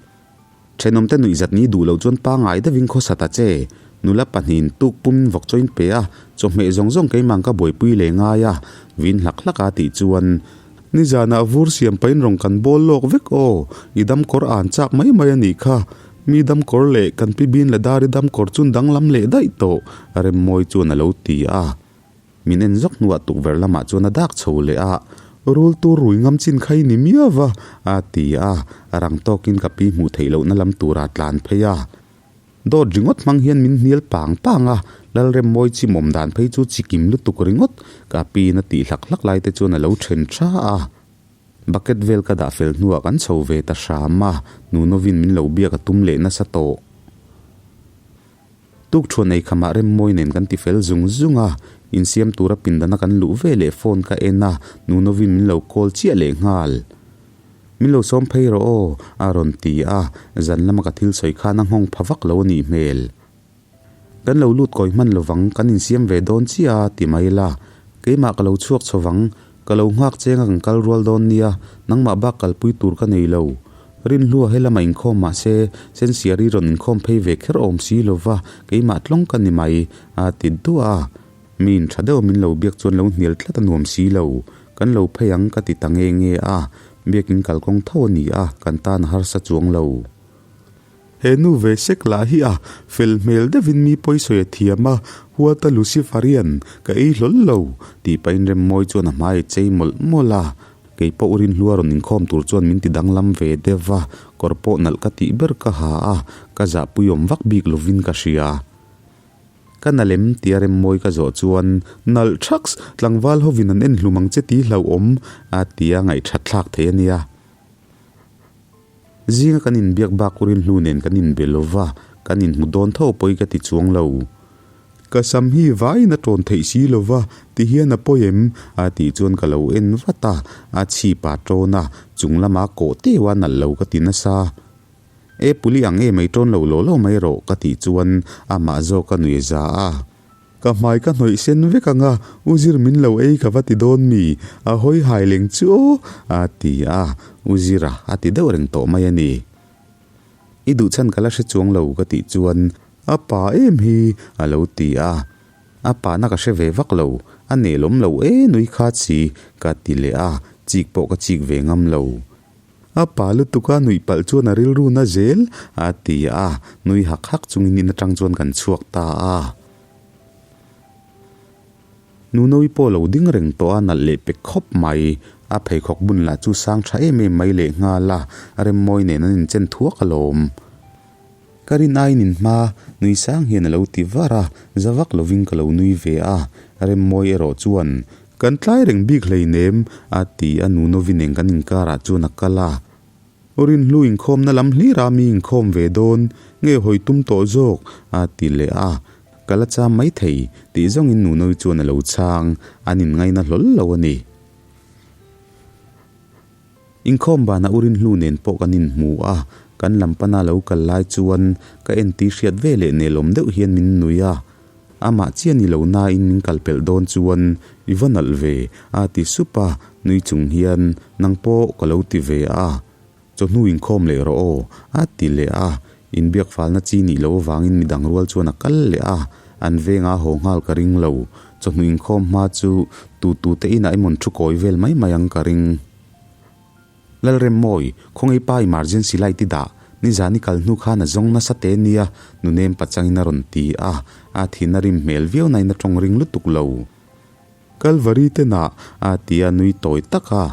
Thenawmte nuihzat ni duh loh chuan pangngai deuhin khawsa ta che. Nula pahnihin tuk pumin vawk chaw in pe a, chawhmeh zawng zawng keimah ka buaipui leh ngai a, vin hlak hlak a tih chuan, Nizanah vur siam pahin rawn kan bawl lawk vek aw, i damkawr an chak mai mai a nih kha. Mi damkawr leh kan pi bin la dari damkawr chun danglam leh daih tawh, Remmawi chuan a lo ti a. Min en zawk hnuah tukverh lamah chuan a dak chho leh a, Rul tur rui ngam chin kha i ni miau va, a ti a, rang tawkin ka pi hmuh theih lohna lam tura tlan phei a. Dawt ringawt hmang hian min hnial pang pang a, Lalremmawi chimawm dan phei chu chikim lutuk ringawt, ka piin a tih hlak hlak lai te chuan a lo then tha a. Bucket vel ka dah fel hnuah kan chho ve ta hram a, Nunovin min lo biak a tum leh nasa tawh. Tukṭhuan ei khamah Remmawi nen kan ti fel zung zung a, insiam tura pindana kan luh ve leh phone ka en a, Nunovi min lo call chiah leh nghal. Min lo sawm phei rawh aw, a rawn ti a, zan lama ka thil sawi khan a nghawng pha vak lo a nih hmel. Kan lo lut kawi hman lovang, kan insiam ve dawn chiah a, ti mai la. Keimah ka lo chhuak chho vang, Ka lo nghak cheng a kan kal rual dawn nia, nangmah bak kalpui tur ka nei lo. Rinhlua he lamah inkhawm mah se, Sensiari rawn inkhawm phei ve kher awm si lo va, keimah tlawng ka ni mai, a ti duah a. Miin tha deuh min lo biak chuan lo hnial tlat a nuam si lo. Kan lo phei ang ka ti ta nge nge a, biakin kalkawng tho a ni a, kan tan a harsa chuang lo. He nu ve sek lah hi a fel hmel deuhin mi pawisawi a thiam a, huata Luciferian ka ei hlawl lo tih pahin Remmawi chuan a hmai a chei mawlh mawlh a. Kei pawh Rinhlua rawn inkhawm tur chuan min ti danglam ve deuh va, kawr pawh nalh ka tih ber ka ha a, ka zahpui awm vak bik lovin ka hria. Ka na lem tia Remmawi ka zawh chuan, Nalh thaks, tlangval hovin an en hlum ang che ti hlauhawm a tia ngaihthat thlak thei a nia. Zinga kan inbiak bak urin hnu nen kan inbe lo va, kan inhmu dawn tho pawi ka ti chuang lo. Ka sam hi vaiin a tawn theih si lo va, ti hian a pawi em? a tih chuan ka lo en vat a, a chhip a tawn a, chung lama kawh teuh a nalh lo ka ti nasa. E puli ang em ei tawn lo law law mai rawh ka tih chuan amah zawk a nuih za a. Ka hmai ka hnawih sen vek ang a, U Zir min lo ei ka va ti dawn mi? A hawi hai leng chu aw, a ti a, U Zira a ti deuh reng tawh mai a ni. I duh chhan ka la hre chuang lo ka tih chuan, A pa em hi, a lo ti a. A pa na ka hre ve vak lo, a nelawm lo e nui khat si, ka ti leh a, chik pawh ka chik ve ngam lo. A pa lutuk a nuih palh chuan a rilru na zel a ti a, nui hak hak chungin in atang chuan kan chhuak ta a. Nunoui pawh lo ding reng tawh a nalh leh pek khawp mai. A pheikhawk bun lah chu sang tha em em mai leh nghal a, Remmawi nen an inchen thuak alawm. Ka rin aiin in hma nui sang hian a lo ti var a, za vak lovin ka lo nui ve a, Remmawi erawh chuan Kan tlai reng bik hleinem, a ti a, Nunovi nen kan inkarah chuan a kal a. Rinhlu inkhawmna lam hlira mi inkhawm ve dawn, nge hawi tum tawh zawk, a ti leh a. Ka la cham mai thei, tih zawngin Nunovi chuan a lo chhang, an inngaina hlawl lo a ni. Inkhawm banah U Rinhlu nen pawh kan inhmu a, kan lam pana lo kal lai chuan ka enti hriat ve leh nelawm deuh hian min nui a. Amah chiah ni lo nain min kal pelh dawn chuan i va nalh ve a ti sup a, nui chung hian nang pawh ka lo ti ve a. Chawhnu inkhawm leh rawh aw a ti leh a, inbiak falna chi nih loh avangin midang rual chuan a kal leh a, an vengah a haw nghal ka ring lo. Chawhnu inkhawm hma chu tu tu te inah emawn thu kawi vel mai mai ang ka ring. Lalremmawi, khawngaih pa emergency light i dah, nizan i kal hnu khan a zawng nasa te nia, nunem pachangin a rawn ti a, a thin a rim hmel viau nain a tawng ring lutuk lo. Kalvari te nah a ti a nui tawi tak a.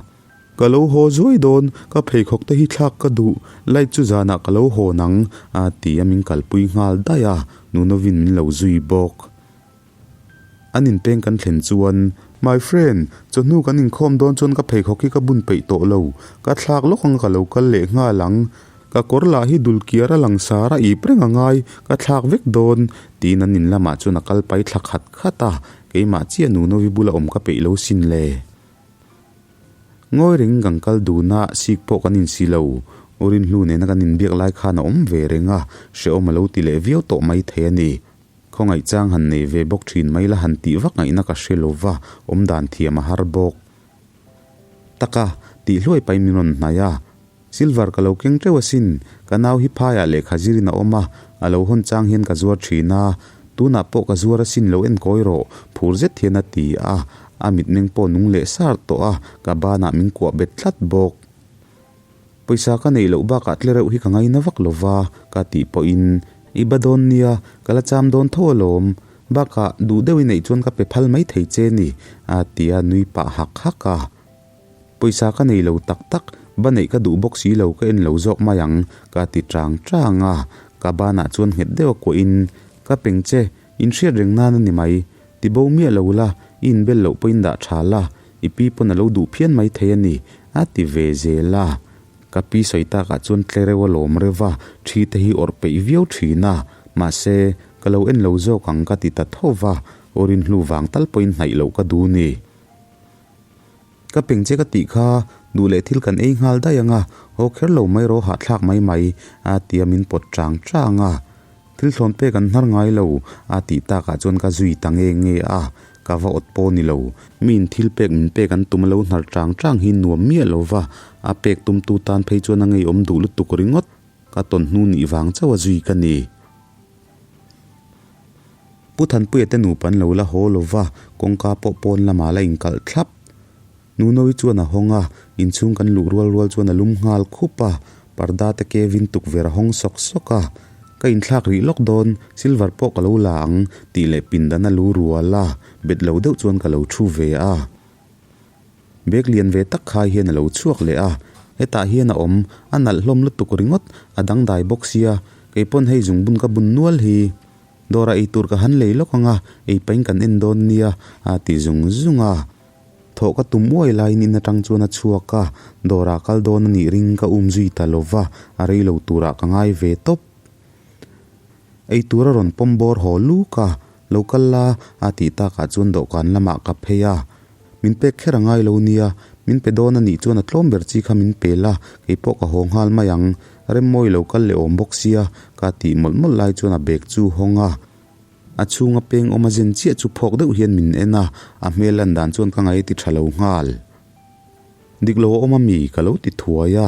Ka lo haw zuai dawn, ka pheikhawk te hi thlak ka duh, light chu zanah ka lo haw nang a ti a min kalpui nghal daih a, Nunovin min lo zui bawk. An inpeng kan thlen chuan, My friend, chawhnu kan inkhawm dawn chuan ka pheikhawk hi ka bun peih tawh lo, ka thlak lawk anga ka lo kal leh nghal ang. Ka kawr lah hi dul kiar a langsar a ip reng a ngai, ka thlak vek dawn, tiin an in lamah chuan a kal pai thla khat khat a, keimah chiah Nunovi bula awm ka peih lo sin le. Ngawi reng kan kal dun a, sik pawh kan insi lo. U Rinhlu nena kan inbiak lai khan a awm ve reng a, hrehawm a lo ti leh viau tawh mai thei a ni. Khawngaih chang han nei ve bawk thin mai la han tih vak ngaihna ka hre lo va, awm dan thiam a har bawk. Taka, tih hluai pahin min rawn hnaih a. Silver ka lo keng teuh asin, ka nau hi phaiah lehkha zirin a awm a, a lo hawn chang hian ka zuar thin a, tunah pawh ka zuar asin lo enkawi rawh, phur zet hian a ti a, a mitmeng pawh nung leh sar tawh a, ka banah min kuah bet tlat bawk. Pawisa ka neih loh bakah tle reuh hi ka ngaina vak lo va, ka tih pawhin, I ba dawn nia, ka la cham dawn tho alawm. Bakah duh deuh i neih chuan ka pe phal mai thei che ni, a ti a nui pah hak hak a. Pawisa ka nei lo tak tak, ba neih ka duh bawk si lo ka en lo zawk mai ang, ka ti chang chang a. Ka banah chuan nghet deuh a kuahin, Ka peng che, inhriat reng nan a ni mai. Ti bo miah lo la, i inbel loh pawhin dah tha la, i pi pawn a lo duh phian mai thei a ni, a ti ve zel a. Ka pi sawi takah chuan tle reuh a lawm reuh a, thi te hi awrh peih viau thin a, mahse, ka lo en lo zawk ang ka ti ta tho va, aw rinhlu vang tal pawhin hnaih loh ka duh ni. Ka peng che ka tih kha, duh leh thil kan ei nghal daih ang a, haw kher lo mai rawh hahthlak mai mai, a ti a min pawt chang chang a. Thil thlawn pek an hnar ngai lo, a tih takah chuan ka zui ta nge nge a, ka va awt pawh ni lo. Miin thil pek min pek an tum a lo hnar chang chang hi nuam miah lo va, a pek tumtu tan phei chuan a ngeiawm duh lutuk ringawt. Ka tawn hnu nih vang chauh a zui ka ni. Pu Thanpuia te nupa an lo la haw lo va, kawngka pawh pawn lamah la inkalh thlap. Nunoui chuan a hawng a, inchhung kan luh rual rual chuan a lum nghal khup a, parda te Kevin tukverh a hawng sawk sawk a. Ka inthlak rih lawk dawn, silver pawh ka lo la ang, tih leh pindan a lu rual a, bet lo deuh chuan ka lo thu ve a. Bag lian ve tak khai hian a lo chhuak leh a, hetah hian a awm, a nalh hlawm lutuk ringawt, a dangdai bawk sia, kei pawn hei zungbun ka bun nual hi. Dawrah ei tur ka han lei lawk ang a, ei pahin kan en dawn nia, a ti zung zung a. Thawh ka tum uai laiin in atang chuan a chhuak a, dawrah kal dawn a nih ring ka um zui ta lo va, a rei lo turah ka ngai ve tawp. Ei tur a rawn pawm bawr haw luk a, lo kal la, a tih takah chuan dawhkan lamah ka phei a. Min pek kher a ngai lo nia, min pe dawn a nih chuan a tlawm ber chi kha min pe la, kei pawh ka haw nghal mai ang. Remmawi lo kal leh awm bawk sia, ka tih mawlh mawlh lai chuan a bag chu hawng a. A chhunga peng awm a zen chiah chu phawk deuh hian min en a, a hmel lan dan chuan ka ngaih ti tha lo nghal. Dik lo a awm a mi? ka lo ti thuai a.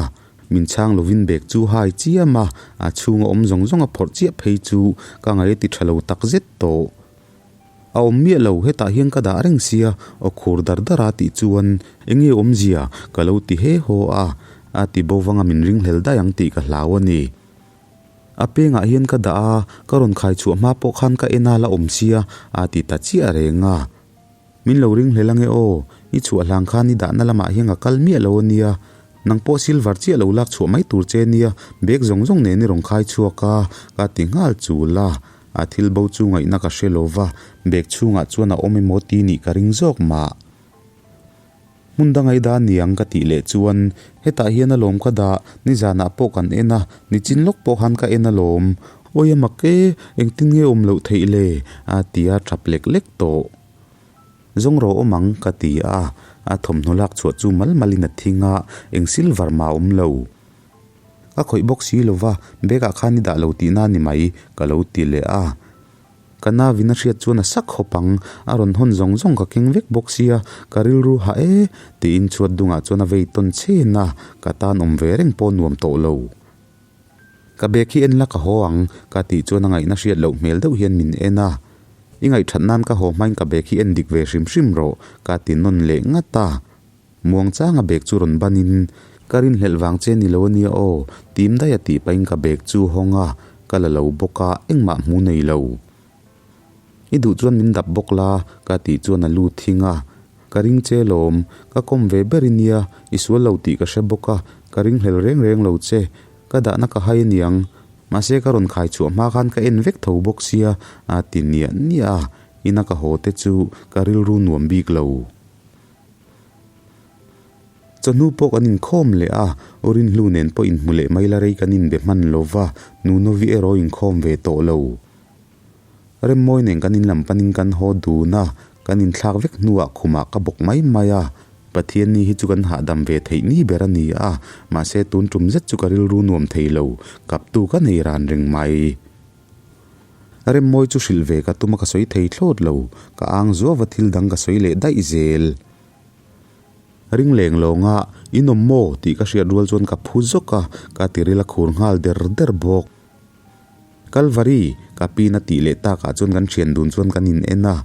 Min chhang lovin bag chu hai chiam a, a chhunga awm zawng zawng a phawrh chiah phei chu ka ngaih ti tha lo takzet tawh. A awm miah lo, hetah hian ka dah reng sia, aw khur dar dar a tih chuan eng nge awmzia ka lo ti he haw a, a ti bo vanga min ringhlel daih ang tih ka hlau a ni. A pengah hian ka dah a, ka rawn khai chhuah hma pawh khan ka en a la awm sia, a ti ta chiah reng a. Min lo ringhlel ange aw, i chhuah hlang khan i dahna lamah hian ka kal miah lo a nia, nang pawh silver chiah lo lak chhuah mai tur che nia, bag zawng zawng nen i rawn khai chhuak a, ka ti nghal chul a. A thil bo chu ngaihna ka hre lo va, bag chhungah chuan a awm emaw ti nih ka ring zawk mah. Hmun dang ei dah niang ka tih leh chuan, hetah hian alawm ka dah, nizanah pawh kan en a, nichin lawk pawh khan ka en alawm. Awi a mak e, engtin nge awm loh theih le? a ti a tap lek lek tawh. Zawng rawh awm ang ka ti a, a thawmhnaw lak chhuah chu mal malin a thing a, eng silver mah a awm lo. Ka khawih bawk si lo va, bag ah khan i dah lo tihna a ni mai, ka lo ti leh a. Ka navin a hriat chuan a sak khawp ang, a rawn hawn zawng zawng ka keng vek bawk sia, ka rilru hah e, tiin chhuat dungah chuan a vei tawn chhen a, ka tan awm ve reng pawh nuam tawh lo. Ka bag hi en la ka haw ang, ka tih chuan a ngaihna hriat loh hmel deuh hian min en a. I ngaihthat nan ka haw hmain ka bag hi en dik ve hrim hrim rawh, ka ti nawn leh ngat a. Muangchanga bag chu rawn banin, Ka rinhlelh vang che ni lo ania aw, tim daih a tih pahin ka bag chu hawng a, ka la lo bawk a, engmah hmu nei lo. I duh chuan min dap bawk la, ka tih chuan a lu thing a. Ka ring che lawm, ka kawm ve ber i nia, i sual lo tih ka hre bawk a, ka ringhlel reng reng lo che. Ka dahna ka hai aniang, mahse ka rawn khai chhuah hma khan ka en vek tho bawk sia, a ti niah niah a, ina ka haw te chu ka rilru nuam bik lo. Chawhnu pawh kan inkhawm leh a, Urinhlu nen pawh inhmu leh mai la rei kan inbe hman lo va, Nunovi erawh inkhawm ve tawh lo. Remmawi nen kan inlam panin kan haw dun a, kan inthlak vek hnuah khumah ka bawk mai mai a. Pathianni hi chu kan hahdam ve theih ni ber a ni a, mahse tun tum zet chu ka rilru nuam thei lo, kaptu ka nei ran reng mai. Remmawi chu hrilh ve ka tum a ka sawi thei thlawt lo, ka ang zuava thil dang ka sawi leh daih zel. Ring leng lawnga in awm maw tih ka hriat rual chuan ka phu zawk a, ka tiril a khur nghal der der bawk. Kalvari, ka pin a tih leh takah chuan kan thian dun chuan kan in en a.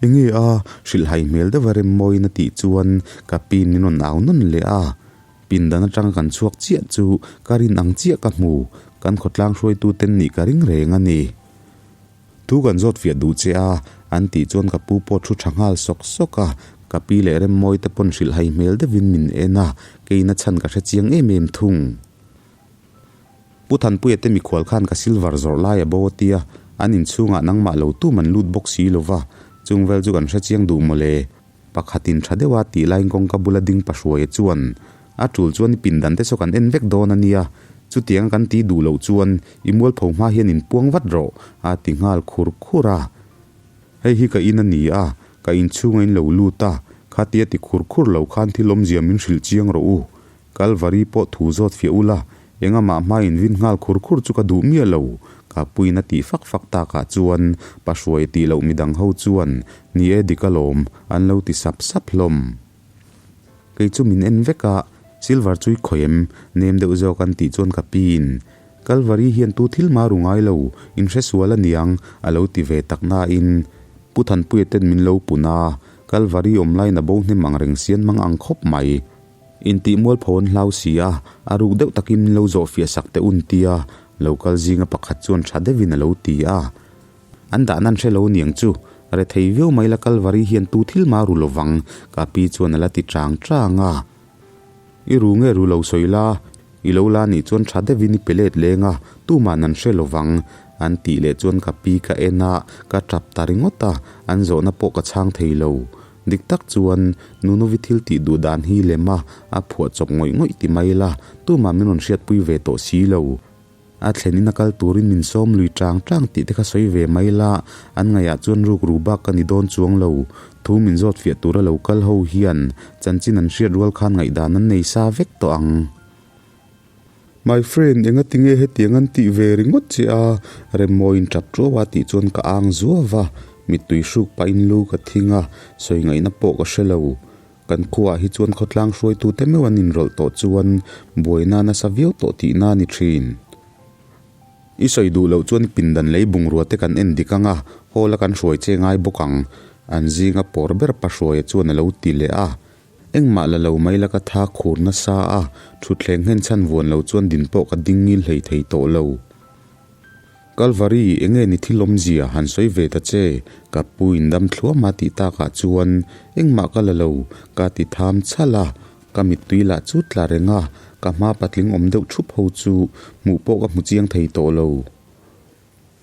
Enge a, hrilhhai hmel deuh a rem mawiin a tih chuan ka pin min rawn au nawn leh a. Pindan atanga kan chhuak chiah chu ka rin ang chiah ka hmu, kan khawtlang hruaitu ten nih ka ring reng a ni. Thu kan zawt fiah duh che a, an tih chuan ka pu pawh thu tha nghal sawk sawk a, ka pi leh Remmawi te pawn hrilhhai hmel deuhin min en a, keina chhan ka hre chiang em em thung. Pu Thanpuia te mikhual khan ka silver zawrh lai a bo a tia, an inchhungah nangmah lo tum an lut bawk si lova, chung vel chu kan hre chiang duh mawle. Pakhatin tha deuha tih laiin kawngka bula ding Pahruaia chuan, A tul chuan i pindan te saw kan en vek dawn a nia, chutianga kan tih duh loh chuan i mualpho hma hian inpuang vat rawh, a ti nghal khur khur a. Hei hi ka in a ni a, ka inchhunga in lo lut a, khatia ti khur khur lo khan thil awmzia min hrilh chiang rawh u. Kalvari pawh thu zawt fiah ula, engamah hma invin nghal khur khur chu ka duh miah lo, ka puiin a tih fak fak takah chuan Pahruai tih loh midang ho chuan ni e dik alawm an lo ti sap sap hlawm. Kei chu min en vek a, Silver chu i khawih em? Nem deuh zawk an tih chuan ka piin Kalvari hian tu thil mah ru ngai lo, in hre sual aniang a lo ti ve tak nain Pu Thanpuia ten min lo pun a, Kalvari awm laiin a bo hnem ang reng sian mang ang khawp mai. Intih mualpho an hlau si a, a ruk deuh takin min lo zawh fiah sak teh un tia lo kal zinga pakhat chuan tha deuhin a lo ti a. An dahna an hre lo niang chu, rethei viau mai la Kalvari hian tu thil mah ru lovang, ka pi chuan a la ti chang chang a. I ru nge ru lo sawi la, i lo la nih chuan tha deuhin i pe let leng a, tuman an hre lovang, an tih leh chuan ka pi ka en a, ka tap ta ringawt a, an zawhna pawh ka chhang thei lo. Dik tak chuan, Nunovi thil tih duh dan hi lem a, a phuah chawp ngawih ngawih ti mai la, tumah min rawn hriatpui ve tawh si lo. A thlenin a kal turin min sawm lui chang chang tih te kha sawi ve mai la, an ngaihah chuan rukru bak ka ni dawn chuang lo. Thu min zawt fiah tura lo kal ho hian chanchin an hriat rual khan ngaihdan an nei sa vek tawh ang. My friend, enga tinge hetiang an tih ve ringawt che a? Remmawiin tap tuau a tih chuan ka ang zuau va, mittui hruk pahin lu ka thing a, sawi ngaihna pawh ka hre lo. Kan khuaah hi chuan khawtlang hruaitute meuh an inrawlh tawh chuan buaina nasa viau tawh tihna a ni thin. I sawi duh loh chuan i pindan lei bungrua te kan en dik ang a, hall a kan hruai che ngai bawk ang, an zinga pawr ber pa hruaia chuan a lo ti leh a. Engmah la lo mai la ka tha khur nasa a, thutthleng nghen chhan vuan lo chuan din pawh ka ding ngil hlei thei tawh lo. Kalvari, enge ni thil awmzia han sawi ve ta che, ka pu in dam thluam a tih takah chuan engmah ka la lo, ka ti tham chhal a, ka mittui lah chu tla reng a, ka hma patling awm deuh thup ho chu hmuh pawh ka hmu chiang thei tawh lo.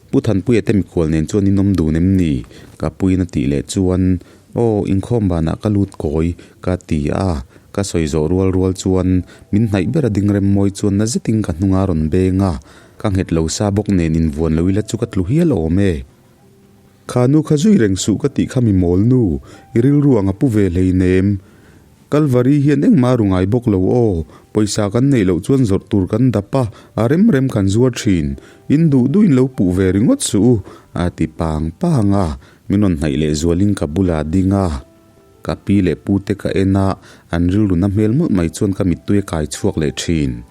Pu Thanpuia te mikhual nen chuan in awm dun em ni? Ka puiin a tih leh chuan, Aw, inkhawm banah ka lut kawi, ka ti a. Ka sawi zawh rual rual chuan min hnaih ber a ding rem mawi chuan na zetin ka hnunga rawn beng a. Ka nghet lo sa bawk nen invuan lo ila chu ka tlu hial awm e. Kha nu kha zui reng suh ka tih kha mi mawl nu, i rilru ang a pu ve hleinem. Kalvari hian engmah a ru ngai bawk lo aw, pawisa kan neih loh chuan zawrh tur kan dap a, a rem rem kan zuar thin. In duh duhin lo puh ve ringawt suh u, a ti pang pang a, min rawn hnaih leh zualin ka bulah a ding a. Ka pi leh pu te ka en a, an rilru na hmel mawlh mai chuan ka mittui a kai chhuak leh thin.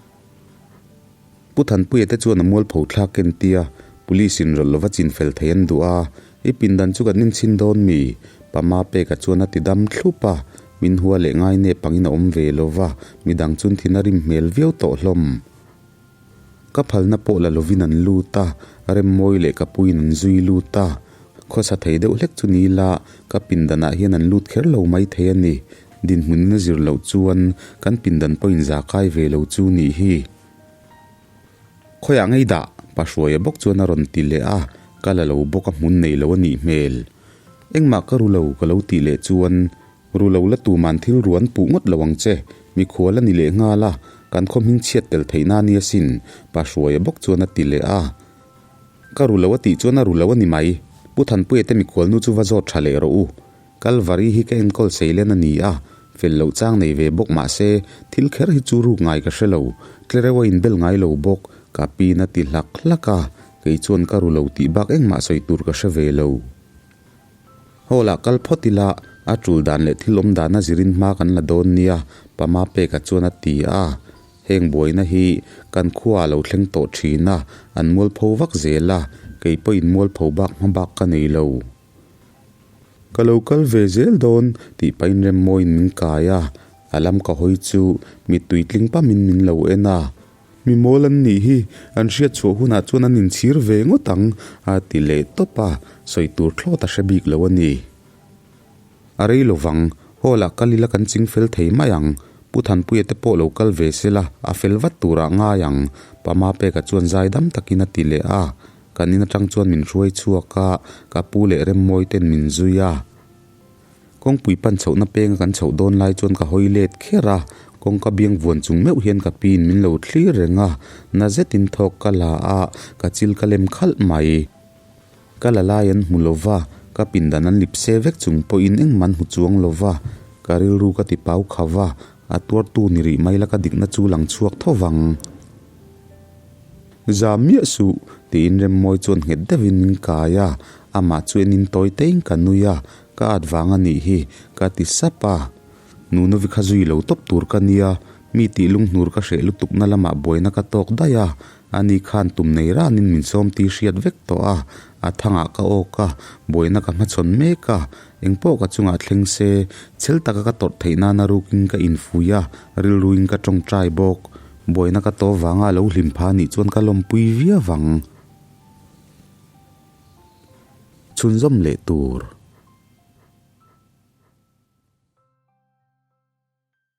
Pu Thanpuia te chuan a mualpho thlak ken tia Police in rawlh lova chin fel thei an duh a, i pindan chu kan inchhin dawn mi? Pama peka chuan a ti dam thlup a, Min hua leh ngai nep angin a awm ve lo va, midang chuan thin a rim hmel viau tawh hlawm. Ka phalna pawh la lovin an lut a, Remmawi leh ka puiin an zui lut a. Khawsa thei deuh hlek chu ni ila, ka pindanah hian an lut kher lo mai thei a ni. Dinhmunin a zir loh chuan kan pindan pawhin za kai ve lo chu nih hi. Khawiah ngei dah? Pa Hruaia bawk chuan a rawn ti leh a, ka la lo bawk a hmun nei lo a nih hmel. Engmah ka ru lo ka lo tih leh chuan Ru lo la tuman thil ru an puh ngawt lo ang che, mikhual a ni leh nghal a, kan khaw hming chhiat tel theihna a ni asin, Pa Hruaia bawk chuan a ti leh a. Ka ru lo a tih chuan a ru lo a ni mai, Pu Thanpuia te mikhual nu chu va zawt tha leh rawh u. Kalvari hi ka enkawl seilen a ni a, fel loh chang nei ve bawk mah se, thil kher hi chu ruk ngai ka hre lo, tlereuh a inbel ngai lo bawk, ka piin a ti hlak hlak a, kei chuan ka ru lo tih bak engmah sawi tur ka hre ve lo. Hall ah kal phawt ila, a tul dan leh thil awm dana zirin hma kan la dawn nia, Pama peka chuan a ti a. Heng buaina hi kan khua a lo thleng tawh thin a, an mualpho vak zel a, kei pawhin mualpho bak hma bak ka nei lo. Ka lo kal ve zel dawn tih pahin Remmawiin min kai a, a lam ka hawi chu mittui tling pamin min lo en a. Mi mawl an nih hi, an hriat chhuah hunah chuan an inchhir ve ngawt ang, a ti leh tawp a, sawi tur thlawt a hre bik lo a ni. A rei lo vang, hall ah kal ila kan ching fel thei mai ang, Pu Thanpuia te pawh lo kal ve se la, a fel vat turah ngai ang, Pa Mapeka chuan zaidam takin a ti leh a, kan in atang chuan min hruai chhuak a, ka pu leh Remmawi ten min zui a. Kawngpui pan chhohna penga kan chhoh dawn lai chuan ka hawi let kher a, kawngka biang vuan chung meuh hian ka piin min lo thlir reng a, na zetin thawk ka la a, ka chil ka lem khalh mai. Ka la lai an hmu lo va, ka pindan an lip se vek chung pawhin engmah an hmu chuang lo va, ka rilru ka ti pau kha va, a tuartu ni rih mai la ka dikna chu lang chhuak tho vang. Zam miah suh, tiin Remmawi chuan nghet deuhin min kai a, amah chu enin tawi tein ka nui a, ka at vang a nih hi, ka ti sap a. Nunovi kha zui lo tawp tur ka nia, mi tih lunghnur ka hreh lutukna lamah buaina ka tawk daih a, ani khan tum nei ranin min sawm tih hriat vek tawh a, a thangah ka awk a, buaina ka hmachhawn mek a, engpawh ka chungah thleng se, chhel taka ka tawrh theih nana rukin ka infuih a, rilruin ka tawngtai bawk. Buaina ka tawh vanga a lo hlim pha nih chuan ka lawmpui viau vang. Chhunzawm leh tur.